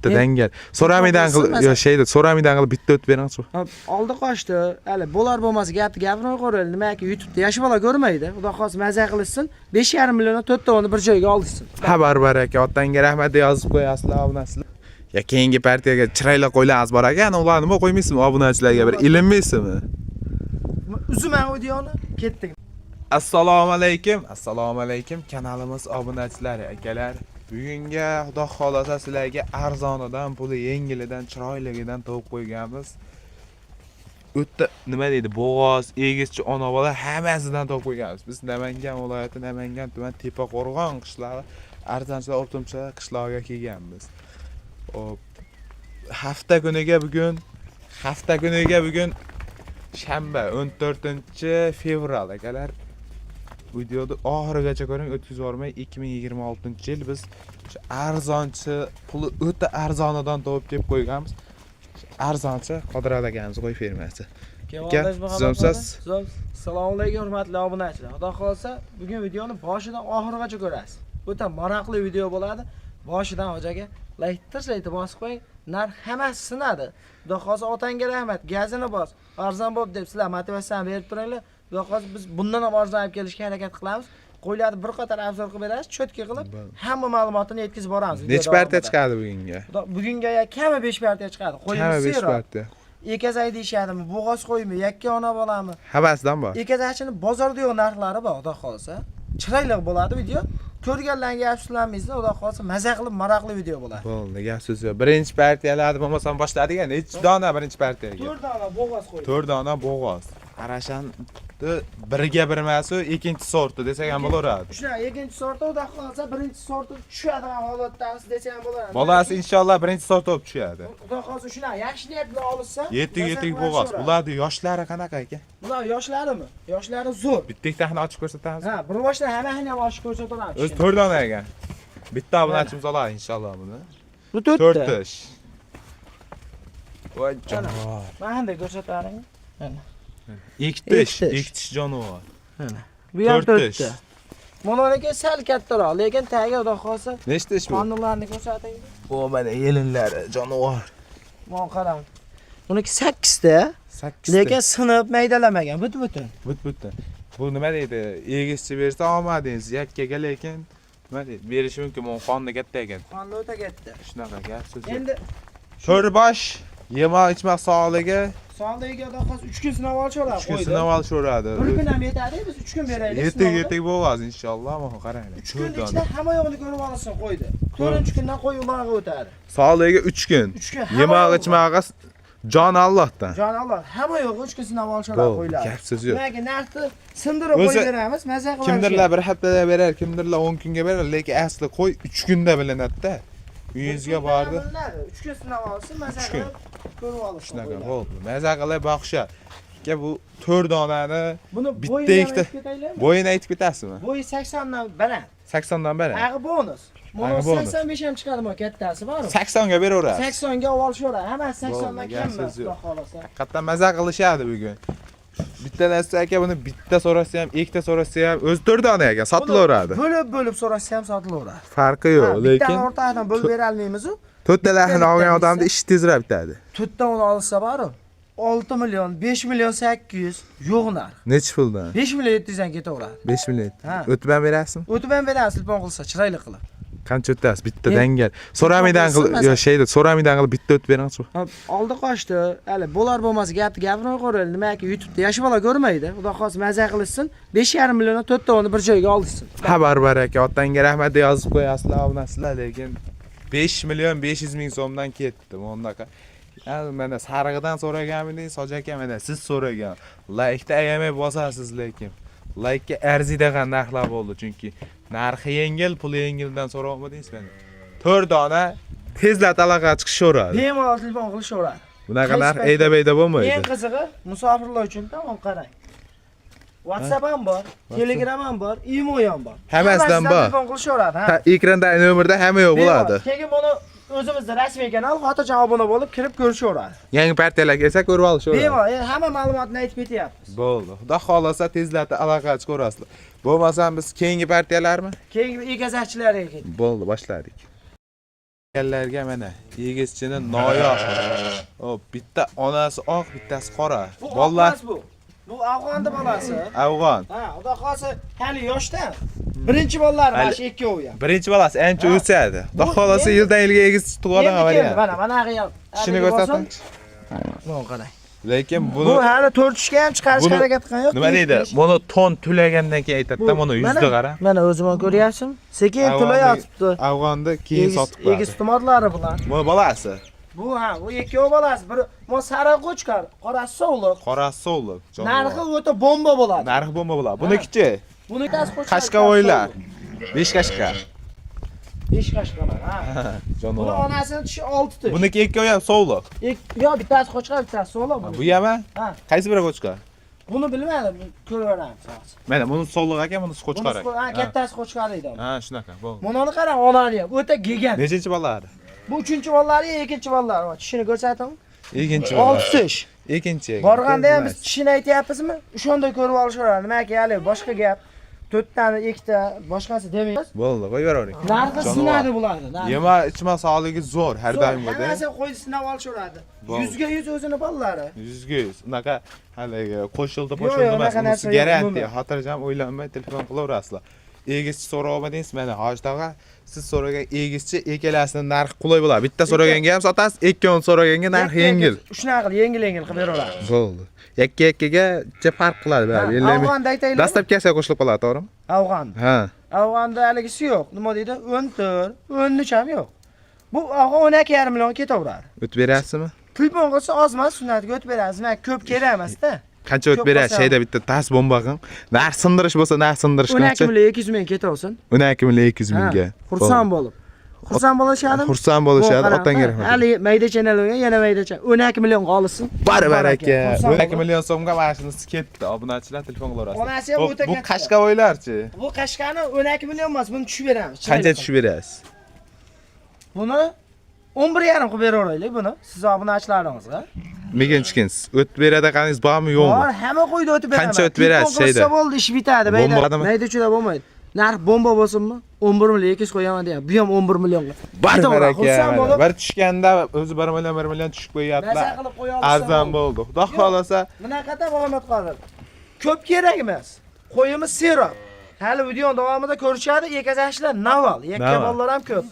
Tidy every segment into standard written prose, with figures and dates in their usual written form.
Bitta dangal. So'ramaydan qilib, yo sheydi, so'ramaydan qilib bitta o'tib bering. Oldi qochdi. Hali bo'lar bo'lmasa gapni gapirmay qo'yaylik. Nimaki YouTube'da yosh bola ko'rmaydi. Xudo xohlasa maza qilishsin. 5,5 milliondan to'rttavini bir joyga olishsin. Xabar bor aka, otangga rahmat deb yozib qo'yasizlar obunachilar. Ya keyingi partiyaga chiroyli qo'ylarimiz bor ekan, ularni nima qo'ymaysizmi obunachilarga bir ilinmaysizmi? Uzuma videoni, ketdik. Assalomu alaykum. Assalomu alaykum kanalimiz obunachilari akalar. Bugunga Xudo xolasa sizlarga arzonidan, puli yengilidan, chiroyligidan topib qo'yganmiz. O'ta nima deydi, bo'g'oz, egizchi, ona bola hammasidan topib qo'yganmiz. Biz Namangan viloyati, Namangan tuman Tepaqo'rg'on qishlog'i arzonchilar o'ptimchilar qishlog'iga kelganmiz. Hop. Hafta kuniga bugun hafta kuniga bugun shanba 14-fevral akalar. Videoni oxirigacha ko'ring, o'tkazib yubormay. 2026-yil biz o'sha arzonchi, puli o'ta arzonidan topib kelib qo'yganmiz. Arzonchi Qodirali akamiz qo'y fermasi. Aka, tuzumsiz? Assalomu alaykum hurmatli obunachilar. Xudo xohlasa bugun videoni boshidan oxirigacha ko'rasiz. O'ta maroqli video bo'ladi. Boshidan hojaga like tashlaydi bosib qo'ying. Narx hammasi sinadi. Xudo xohlasa otangga rahmat, gazini bos. Arzon bo'p deb sizlar motivatsiyani berib turinglar. Xudo xohlasa biz bundan ham arzon olib kelishga harakat qilamiz. Qo'ylarni bir qator obzor qilib beramiz, чётко qilib hamma ma'lumotini yetkazib boramiz. Video Necha partiya davomida. chiqadi bugunga? Bugunga ya kami 5 partiya chiqadi. Kami Qo'yimiz 5 sero. partiya. Ekazak deyishadimi, bo'g'oz qo'ymi, yakka ona bolami? Hammasidan bor. Ekazakchini bozorda yo'q narxlari bor, xudo xohlasa. Chiroyli bo'ladi video. Ko'rganlarga afsuslanmaysizlar, xudo xohlasa maza qilib maroqli video bo'ladi. Bo'ldi, gap so'z yo'q. Birinchi partiyalarni bo'lmasam boshladik, necha dona birinchi partiyaga? 4 dona bo'g'oz qo'y. 4 dona bo'g'oz. Qarashan biriga bir emas, u ikkinchi sorti desak ham bo'laveradi. Shunaqa ikkinchi sorti, xudo xohlasa birinchi sorti tushadigan holatdamiz desa ham bo'ladi. Bolasi inshaalloh birinchi sort bo'lib tushadi. Xudo xohlasa shunaqa yaxshi niyat bilan olishsa, Yetik maza yetik qilib bo'g'oz. olishaveradi. Ularni yoshlari qanaqa aka? Bular yoshlarimi? Yoshlari zo'r. Bitta ikkitani ochib ko'rsatamiz. Ha, bir boshdan hammasini ham ochib ko'rsataman. O'zi 4 dona ekan. Bitta obunachimiz oladi inshaalloh buni. Bu 4 tish. Voy jonivor. Mana bunday ko'rsataring. Ikki tish, Ikki tish. ikki tish jonivor. Bu ham To'rt tish. to'rtta. Mononiki sal kattaroq, lekin tagi xudo xohlasa Nechta tish bu? qonunlarni ko'rsating. Bu mana yelinlari jonivor. Mana qarang. Buniki 8 ta, 8 lekin sinib maydalamagan, but-butun. but butun. Bu nima deydi? Egizchi bersa olmadingiz yakkaga, lekin nima deydi? Berishi mumkin, bu qonni katta ekan. Qonni o'ta katta. Shunaqa gap so'z yo'q. Endi To'rt bosh yemoq ichmoq sog'ligi sog'ligiga xudo xohlasa 3 kun sinab olishaveradi. 3 kun sinab olishaveradi. Bir kun ham yetadi, biz 3 kun beraylik. Yetik yetik bo'lmaz inshaalloh, mana qaranglar. 3 kun ichida hamma yo'g'ini ko'rib olsin qo'ydi. 4-kundan qo'y ulog'i o'tadi. Sog'ligiga 3 kun. 3 kun hamma Yemoq yo'g'i. ichmog'i jon Allohdan. Jon Alloh, hamma yo'g'i 3 kun sinab olishaveradi Bo'ldi, qo'ylar. gap so'z yo'q. Demak, narxni sindirib O'zi qo'yib beramiz, maza qilib. Kimdirlar bir haftada berar, kimdirlar 10 kunga berar, lekin asli qo'y 3 kunda bilinadi-da. Uyingizga bordi. 3 kun sinab olsin, maza Uch kun. qilib ko'rib olsin. Shunaqa qo'ylar. bo'ldi. Maza qilib boqishadi. Aka bu 4 donani Buni bitta bo'yini ham ikkita- aytib ketaylikmi? bo'yini aytib ketasizmi? Bo'yi 80 dan baland. 80 dan baland. Ag'i bonus. Mana Ag'i bonus. 85 ham chiqadi mana kattasi bor. 80 ga beraverasiz. 80 ga olishaveradi. Hammasi 80 dan Bo'ldi, gap kam so'z yo'q. xudo xohlasa. Haqiqatdan maza qilishadi bugun. Bitta narsa aka buni bitta so'rasa ham, ikkita so'rasa ham o'zi 4 dona ekan, sotilaveradi. Bo'lib-bo'lib so'rasa ham sotilaveradi. Farqi yo'q, Lekin lekin o'rtadan bo'lib bera olmaymiz-u. to'rttalarini bitta olgan bitta odamni ishi tezroq bitadi. To'rtta uni olsa bor-u. 6 million, 5 million 800 yo'q narx. Nechi puldan? 5 million 700 dan ketaveradi. 5 million. Ha. O'tib ham berasizmi? O'tib ham beramiz, telefon qilsa, chiroyli qilib. Qancha o'tasiz? Bitta E, dangal. So'ramaydan telefon qilib, qilsin yo sheydi, so'ramaydan qilib bitta o'tib bering. Oldi qochdi. Hali bo'lar bo'lmasa gapni gapirmay qo'yaylik. Nimaki YouTube'da yosh bola ko'rmaydi. Xudo xohlasa maza qilishsin. 5,5 milliondan to'rttavini bir joyga olishsin. Xabar bor aka, otangga rahmat deb yozib qo'yasizlar, obunasizlar, lekin 5 million 500 ming so'mdan ketdi. Bundaqa. Yani mana sarig'idan so'raganmidingiz, Hoji aka, mana siz so'ragan. Laykda ayamay bosasiz lekin. Laykka arziydigan narxlar bo'ldi chunki narxi yengil, puli yengildan so'raolmadingiz mana. 4 dona tezlat aloqaga chiqishaveradi. Bemalol telefon qilishaveradi. Bunaqa Qaysi narx paytda? eyda-beyda Eng bo'lmaydi. qizig'i musofirlar uchun tamom qarang. WhatsApp ham bor, Telegram ham bor, Imo ham bor. Hammasidan bor. Telefon qilishaveradi, ha. Ha, ekrandagi nomerda hamma yo'q bo'ladi. Bemalol. Keyin buni o'zimizda rasmiy kanal, xotirjam obuna bo'lib kirib ko'rishaveradi. Yangi partiyalar kelsa ko'rib olishaveradi. Bemalol, endi hamma ma'lumotni aytib ketyapmiz. Bo'ldi. Xudo xohlasa tezlatib aloqaga chiqaverasizlar. Bo'lmasam biz keyingi partiyalarmi? Keyingi egazakchilarga ketdik. Bo'ldi, boshladik. Eganlarga mana egizchini noyob. Hop, bitta onasi oq, bittasi qora. Bu Bolalar oq emas bu. Bu Afg'onni bolasi. Afg'on. Ha, xudo xolasa hali yoshda. Birinchi bolalari mana shu ikkovi ham. Birinchi bolasi ancha Ha. o'sadi. Xudo Bu xolasa endi- yildan yilga egiz tug'adigan Endi keldi, variant. mana mana ham. Tishini ko'rsating. Buni qarang. Lekin Bu buni hali to'rt tishga ham chiqarishga Buni- harakat qilgan yo'q. nima deydi? Buni to'n tulagandan keyin aytadi-da, buni yuzda qara. Mana o'zim ham ko'ryapsizmi? Sekin Afg'onni- tulayotibdi. Afg'onni keyin sotib qo'yadi. Egiz tumotlari bular. Buni bolasi Bu ha, bu ikkovi bolasi. Biri bu sariq qo'chqor, qorasi sovliq. qorasi sovliq. jonivor. Narxi o'ta bomba bo'ladi. Narxi bomba bo'ladi. Bunikichi Buni qo'chqor. qashqavoylar. 5 qashqa. 5 qashqalar, ha. Buni Jonivor. onasini tishi 6 tish. Buniki ikkovi ham sovliq. Yo, bittasi qo'chqor, bittasi sovliq buni. Bu ham Ha. qaysi biri qo'chqor? Buni bilmadim, ko'raveramiz hozir. Mana buni sovliq ekan, bunisi qo'chqor Bunisi ekan. ha, kattasi qo'chqor edi. Ha, shunaqa, bo'ldi. Bunani qarang, onani ham o'ta gegan. Nechinchi bolalari? Bu uchinchi bolalari, ikkinchi bolalari. Tishini ko'rsating. Ikkinchi bola. 6 tish. Ikkinchi. Borganda ham biz tishini aytyapmizmi? O'shanda ko'rib olishaveradi. Nimaki hali boshqa gap. To'rttani ikkita boshqasi demaymiz. Bo'ldi, qo'yib yuboravering. Narxi Jonivor. sinadi bularni. narxi. Yema, ichma sog'ligi zo'r har Zo'r, doimgidek. Hammasi qo'yib sinab olishaveradi. Bo'ldi. 100ga 100 o'zini bolalari. 100ga 100. Unaqa haligi qo'shildi, Yo'q, qo'shildi yo'q, emas. unaqa Unisi narsa yo'q, garantiya. umuman. Xotirjam o'ylanmay telefon qilaverasizlar. Egizchi so'rayolmadingiz, mana Hoji tog'a, siz so'ragan egizchi ikkalasini narxi qulay bo'ladi. Bitta so'raganga ham sotasiz, ikkovini so'raganga narxi yengil. Shunaqa qilib yengil-yengil qilib beraveramiz. Bo'ldi. Yakka-yakkaga farq qiladi baribir. Afg'onda aytaylik. Dastlabkasiga qo'shilib qoladi, to'g'rimi? Afg'on. Ha. Afg'onda haligisi yo'q. Nima deydi? 14, 13 ham yo'q. Bu afg'on 12,5 million ketaveradi. O'tib berasizmi? Telefon qilsa ozmas sunnatga o'tib beramiz. Nima ko'p kerak emas-da. Qancha o'tib Ko'p berasiz? bo'lsa ham. Shayda bitta tas bomba qiling. Narx sindirish bo'lsa, narx sindirish 12 qancha? million 200 ming ketaversin. 12 million 200 mingga. Ha, Xursand bo'lib. Xursand bo'lishadimi? Xursand bo'lishadi, otangga rahmat. Hali maydacha bo'lgan, yana maydacha. 12 million qolsin. Bari baraka. Xursand 12 bo'lib. million so'mga mana shunisi ketdi. Obunachilar telefon qilaverasiz. Onasi ham Bu- o'ta Bu katta. qashqavoylarchi. Bu qashqani 12 million emas, buni tushib beramiz. Qancha tushib berasiz? Buni 11,5 qilib beraveraylik buni siz obunachilaringizga. Megan chikinsiz. O'tib beradiganingiz bormi, yo'qmi? Bor, hamma qo'yda o'tib beraman. Qancha o'tib berasiz, Telefon qilsa Shayda? bo'ldi, ish bitadi. Bombadimi? Mayda chuda bo'lmaydi. Narx bomba bo'lsinmi? 11 million 200 qo'yaman deyapti. Bu ham 11 millionga. Bari Ketaveradi, baraka. Xursand bo'lib, Bir tushganda o'zi 1 million 1 million tushib maza qo'yyaptilar. qilib qo'ya olsa Arzon bo'ldi. Xudo Yo'q. xolasa Bunaqada Muhammad Qodir. Ko'p kerak emas. Qo'yimiz serob. Hali videoning davomida ko'rishadi, ekazashlar navol, yakka Navol. bolalar ham ko'p.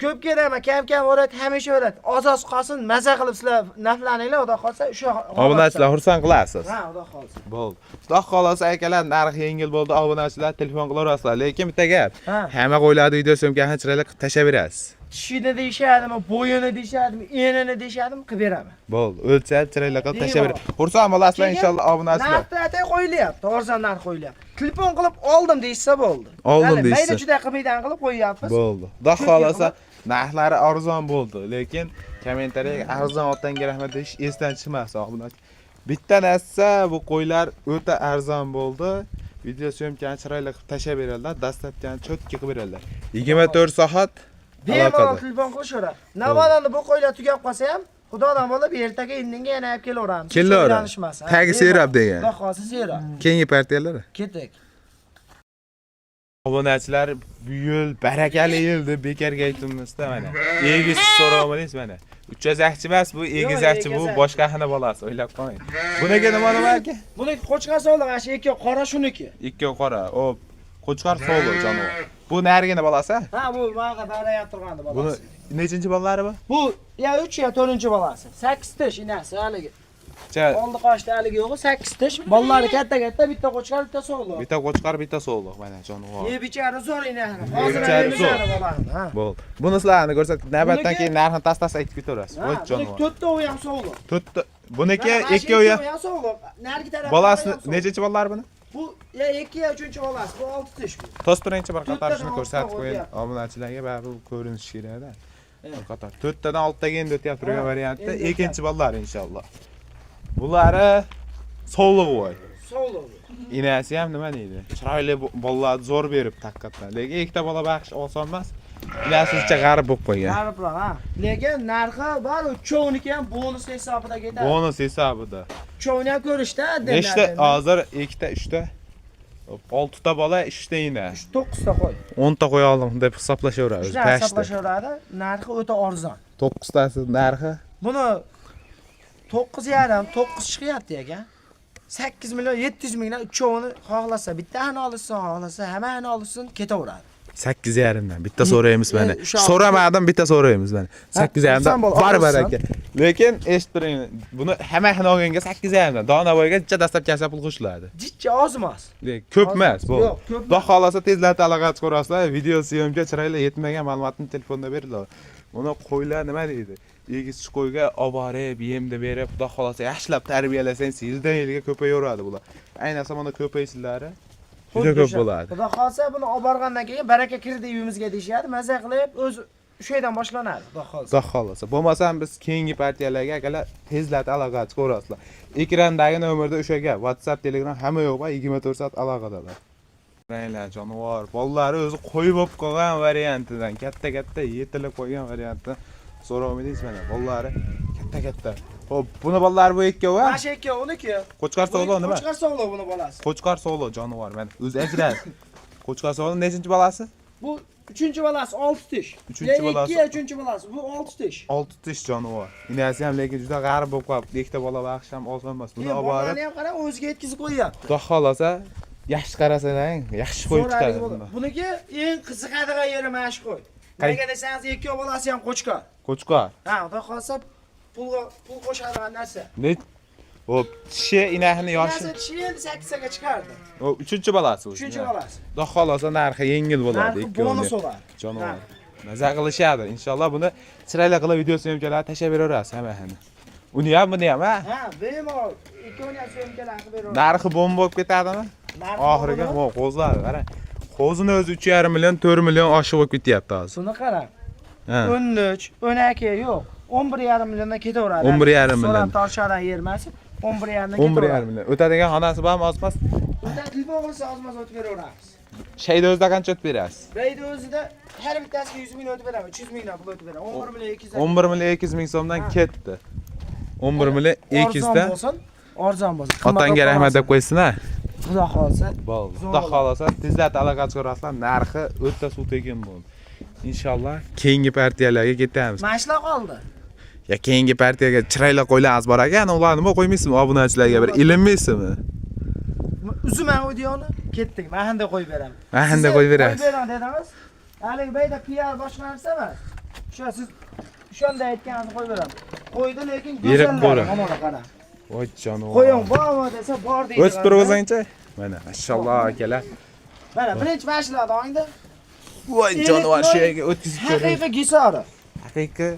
Ko'p kerak emas, kam-kam o'raydi, hamisha o'raydi. Oz-oz qolsin, maza qilib sizlar naflaninglar, xudo xolsa o'sha obunachilar xursand qilasiz. Ha, xudo xolsa. Bo'ldi. Xudo xolasa akalar narxi yengil bo'ldi. Obunachilar telefon qilaverasizlar. Lekin bitta gap. Ha. Hamma qo'ylarni video syomkani chiroyli qilib tashlab berasiz. Tishini deyishadimi, bo'yini deyishadimi, enini deyishadimi, qilib beraman. Bo'ldi. O'lchab chiroyli qilib tashlab Bemalol. berasiz. Xursand bo'lasizlar Keyin inshaalloh obunachilar. Narxni atay qo'yilyapti, arzon narx qo'yilyapti. Telefon qilib oldim deyishsa bo'ldi. Oldim Hali deyishsa. Mayda juda qilmaydan qilib qo'yyapmiz. Bo'ldi. Xudo Chunki xolasa narxlari arzon bo'ldi, lekin kommentariyaga arzon otangga rahmat deyish esdan chiqmasin obunachi. Bitta narsa bu qo'ylar o'ta arzon bo'ldi. Video syomkani chiroyli qilib tashlab beradilar, dastlabkani cho'tki qilib beradilar. 24 soat Bemalol aloqada. telefon qilishaveradi. Navbatda bu qo'ylar tugab qolsa ham, Xudodan bo'lib ertaga indinga yana olib kelaveramiz. Hech Kelaveradi. o'ylanishmas, ha. Tagi Bemalol. serab degan. Xudo xolasa serab. Keyingi partiyalar. Ketdik. Obunachilar bu yil barakali yil deb bekorga aytibmizda mana. Egiz so'ramadingiz mana. Uchazakchi emas bu, egizakchi bu, egizakchi. boshqa xina bolasi, o'ylab qolmang. Buniki nima nima aka? Buniki qo'chqor sovliq, ana shu ikki qora shuniki. Ikki qora. O, qo'chqor sovliq jonivor. Bu narigini bolasi? Ha, bu manaqa barayab turgandi Buni bolasi. nechinchi bolalari bu? Bu ya 3 ya 4-bolasi. 8 tish inasi haligi. Cha, Oldi qochdi haligi yo'g'i 8 tish. Bolalari katta-katta, bitta qo'chqor, bitta sovliq. bitta qo'chqor, bitta sovliq mana jonivor. Yeb ichari zo'r inani. Hozir Yeb ichari ham zo'r. zo'r bolani, ha. Bo'ldi. Buni sizlarni ko'rsatib, navbatdan Buniki- keyin narxini tas-tas aytib ketaverasiz. Ha, Voy buniki jonivor. to'rtta u ham sovliq. To'rtta. Buniki Mana shu ikkovi ham. ikkovi ham sovliq. Narigi tarafda Bolasi ham sovliq. nechinchi bolalari buni? Bu ya 2 ya 3 bolasi, bu 6 tish bu. To'st turingchi bir qator To'rttadan shuni oltita ko'rsatib qo'ying. o'tyapti. Obunachilarga baribir ko'rinishi kerak-da. Evet. Bir qator. To'rttadan oltitaga endi o'tyapti turgan Ha, variantda. endi Ikkinchi bolalar inshaalloh. Bulari sovliq voy. Sovliq bu. Inasi ham nima deydi? Chiroyli bolalarni zo'r berib haqiqatdan. Lekin ikkita bola baqish oson emas. Inasi uncha g'arib bo'lib qolgan. G'aribroq, ha. Lekin narxi bor, uchovuniki ham bonus hisobida ketadi. Bonus hisobida. Uchovini ham ko'rishda, Nechta hozir ikkita, uchta, 6 ta bola, 3 ta ina. 9 ta qo'y. 10 ta qo'y oldim deb hisoblashaveradi. Shular hisoblashaveradi. Narxi o'ta arzon. 9 tasi narxi. Buni 9,5, 9 chiqyapti aka. 8 million 700 mingdan uchovini xohlasa bittasini olsin, xohlasa hammasini olsin, ketaveradi. 8,5 dan bitta so'raymiz mana. O'sha So'ramadim, bitta so'raymiz mana. 8,5 dan bo'l, bor olsin. aka. Lekin eshittiring, buni hammasini olganga 8,5 dan. Donaboyga jicha dastlabki pul qo'shiladi. Jicha oz emas. Lekin ko'p emas bu. Yo'q, ko'p Xudo xohlasa tezlatib aloqa chiqarasizlar. Video syomka chiroyli yetmagan ma'lumotni telefonda beriladi. Uni qo'ylar nima deydi? Egizchi qo'yga olib borib, yemni berib, Xudo xohlasa yaxshilab tarbiyalasangiz yildan yilga ko'payaveradi bular. Ayniqsa mana ko'paysinlari juda ko'p bo'ladi. Xudo xohlasa buni olib borgandan keyin baraka kirdi uyimizga deyishadi. Maza qilib o'z o'sha yerdan boshlanadi, Xudo xohlasa. Xudo xohlasa. Bo'lmasam biz keyingi partiyalarga akalar tezlatib aloqa chiqarasizlar. Ekrandagi nomerda o'sha gap, WhatsApp, Telegram hamma yo'q, 24 soat aloqadalar. Qaranglar, jonivor, bolalari o'zi qo'y bo'lib qolgan variantidan, katta-katta yetilib qo'ygan variantidan so'raolmaysiz mana, bolalari katta-katta. Xo'p, buni bolalari bu ikkovi? Mana shu ikkovi uniki. Qo'chqor sog'liq nima? Qo'chqor sog'liq buni bolasi. Qo'chqor sog'liq jonivor mana, o'zi ajraldi. Qo'chqor sog'liq nechinchi bolasi? Bu 3-chi bolasi 6 tish. Uchinchi bolasi. 2 3-chi bolasi. Bu 6 tish. 6 tish jonivor. Inasi ham lekin juda g'arib bo'lib qolibdi. Ikkita bola baqish ham oson emas. Buni olib borib, Bolalarni ham qarang, o'ziga yetkazib qo'yyapti. Xudo xohlasa yaxshi qarasalaring, yaxshi qo'yib chiqadi. So'ralik. Buniki eng qiziqadigan yeri mana shu qo'y. Nega desangiz, ikki bolasi ham qo'chqor. Qo'chqor. Ha, xudo xohlasa pulga pul qo'shadigan narsa. Ne? Hop, tishi inasini yoshi. Narsa tishi endi 8 ga chiqardi. O, 3-chi bolasi o'zi. 3-chi bolasi. Xudo xohlasa narxi yengil bo'ladi Narxi ikkovini. bonus bo'ladi. Jonivor. Maza qilishadi. Inshaalloh buni chiroyli qilib video syomkalarni tashlab beraverasiz hammasini. Uni ham, buni ham, ha? Ha, bemalol ikkovini ham syomkalarni qilib beraveradi. Narxi bomba bo'lib ketadimi? Narxi Oxiriga bo'ladi. mo qo'zlari qarang. Qo'zini o'zi 3,5 million, 4 million oshib bo'lib ketyapti hozir. Buni qarang. Ha. 13, 12 yo'q. 11,5 milliondan ketaveradi. 11,5 million. So'rab tortishadigan yer emas. 11,5 dan 11,5 ketaveradi. million. O'tadigan xonasi bormi, ozmas? Unda telefon qilsa ozmas o'tib beraveramiz. Shayda o'zida qancha o'tib berasiz? Reydi o'zida har bittasiga 100 ming o'tib beraman, 300 mingdan pul o'tib beraman. 11 million 200. 11 million 200 ming so'mdan Ha. ketdi. 11 million 200 dan Arzon bo'lsin, arzon bo'lsin. otangga rahmat deb qo'ysin ha. Xudo xohlasa. Bo'ldi. Zo'r Xudo xohlasa tezlatib aloqa chiqarasizlar, narxi o'ta suv tekin bo'ldi. Inshaalloh keyingi partiyalarga ketamiz. Mana shular qoldi. Ya keyingi partiyaga chiroyli qo'ylarimiz bor ekan, ularni nima qo'ymaysizmi obunachilarga bir ilinmaysizmi? Uzuman videoni, ketdik. Mana shunday qo'yib beraman. Mana shunday Siz qo'yib berasiz. Qo'yib beraman dedingiz. Haligi bayda PR boshqa narsa emas. O'sha siz o'shanda aytganingizni qo'yib beraman. Qo'ydi, lekin Yerib go'zallari ko'ra. mana buni qarang. Voy jonivor. Qo'ying bormi desa bor deydi. O'tib tur o'zingchi. Mana mashalloh akalar. Mana birinchi mana shularni olingda. Voy jonivor shu yerga o'tkazib ko'ring. Haqiqiy gisori. Haqiqiy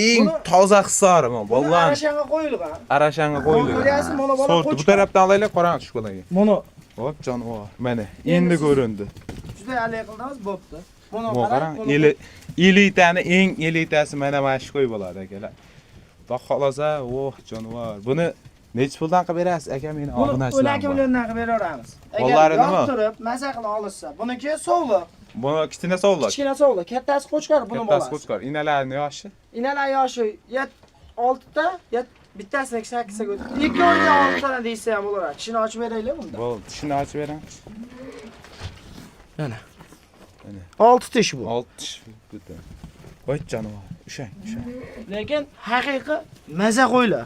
eng Buni- toza hisori bu. Buni Vallahi arashanga qo'yilgan. arashanga qo'yilgan. Ko'ryapsiz, mana bola Sorti bu qo'chqor. tarafdan olaylik, qorong'i tushib qolgan. Buni Hop jonivor. Mana Endi endi siz- ko'rindi. juda haligi qildingiz, bo'pti. Buni Bu qarang, buni elitani eng elitasi mana shu qo'y bo'ladi akalar. Xudo xohlasa, oh jonivor. Buni nechi puldan qilib berasiz aka meni Buni obunachilarim 12 bor. milliondan qilib beraveramiz. Agar Bolalari nima? yoqtirib, maza qilib olishsa, buniki sovliq, Buni kichkina sovliq. kichkina sovliq, kattasi qo'chqor buni Kattasi bolasi. qo'chqor. Inalarini yoshi. Inalar yoshi 6 ta, bittasini 8 ga o'tib. Ikkovini 6 tadan deysa ham bo'laveradi. Tishini ochib beraylik bunda. Bo'ldi, tishini ochib beraman. Mana. 6 tish bu. 6 tish butun. Voy jonivor. Ushang, ushang. Lekin haqiqiy maza qo'ylar.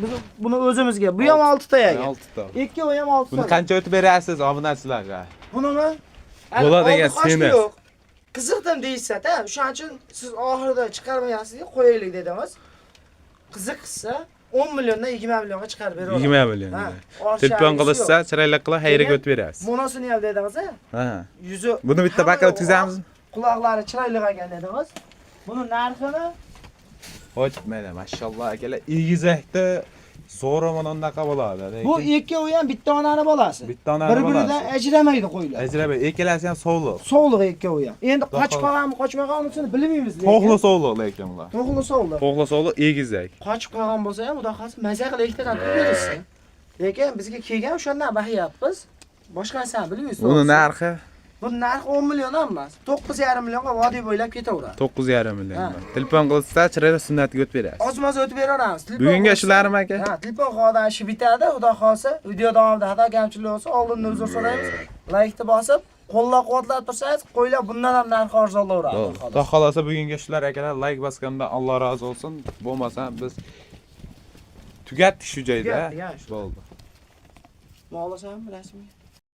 Biz buni o'zimizga, bu ham 6 ta aka. 6 ta. Ikkovi ham 6 Buni ta. qancha o'tib berasiz obunachilarga? Bunimi? Bo'ladigan Oldi qochdi semiz. yo'q. Qiziqdim deyishsa-da, o'shaning uchun siz oxirida chiqarmayapsiz deb qo'yaylik dedimiz. Qiziqsa 10 milliondan 20 millionga chiqarib beraveramiz. 20 million. Ha, Telefon ortishari qilishsa, chiroyli qilib xayrga Keyin- o'tib berasiz. Monosini ham dedingiz a? Ha. Yuzi Buni bitta hamma baka yo'q, o'tkazamizmi? Quloqlari chiroyli ekan dedingiz. Buni narxini Ho'p, mana mashalloh akalar, egizakda zo'ri mana unaqa bo'ladi. Lekin bu ikkovi ham bitta onani bolasi. Bitta onani Bir-biridan bolasi. ajramaydi qo'ylar. Ajrabay, ikkalasi ham sovliq. Sovliq ikkovi ham. Endi Xudo qochib xohlasa. qoladimi, qochmaganmi unisini bilmaymiz lekin. To'g'li sovliq lekin ular. To'g'li sovliq. To'g'li sovliq egizak. Qochib qolgan bo'lsa ham xudo xohlasa maza qilib ikkitadan berishsin. Lekin bizga kelgan o'shandan bahyapmiz. Boshqa narsani bilmaymiz. Uni narxi Bu narx 10 million ham emas. 9,5 millionga vodiy bo'ylab ketaveradi. 9,5 million. Ha. Telefon qilsa chiroyli sunnatga o'tib berasiz. Ozmoz o'tib beraveramiz. Telefon Bugunga qilsa- shularmi aka? Ha, telefon xodan ishi bitadi, xudo xohlasa. Video davomida xato kamchilik bo'lsa, oldindan uzr so'raymiz. Laykni bosib, qo'llab-quvvatlab tursangiz, qo'ylar bundan ham narxi arzonlayveradi. Bo'ldi. Xudo xohlasa bugunga shular akalar, layk bosgandan Alloh rozi bo'lsin. Bo'lmasa biz tugatdik shu joyda. Tugatdik, ha, shu. Bo'ldi. Mol olasanmi rasmiy?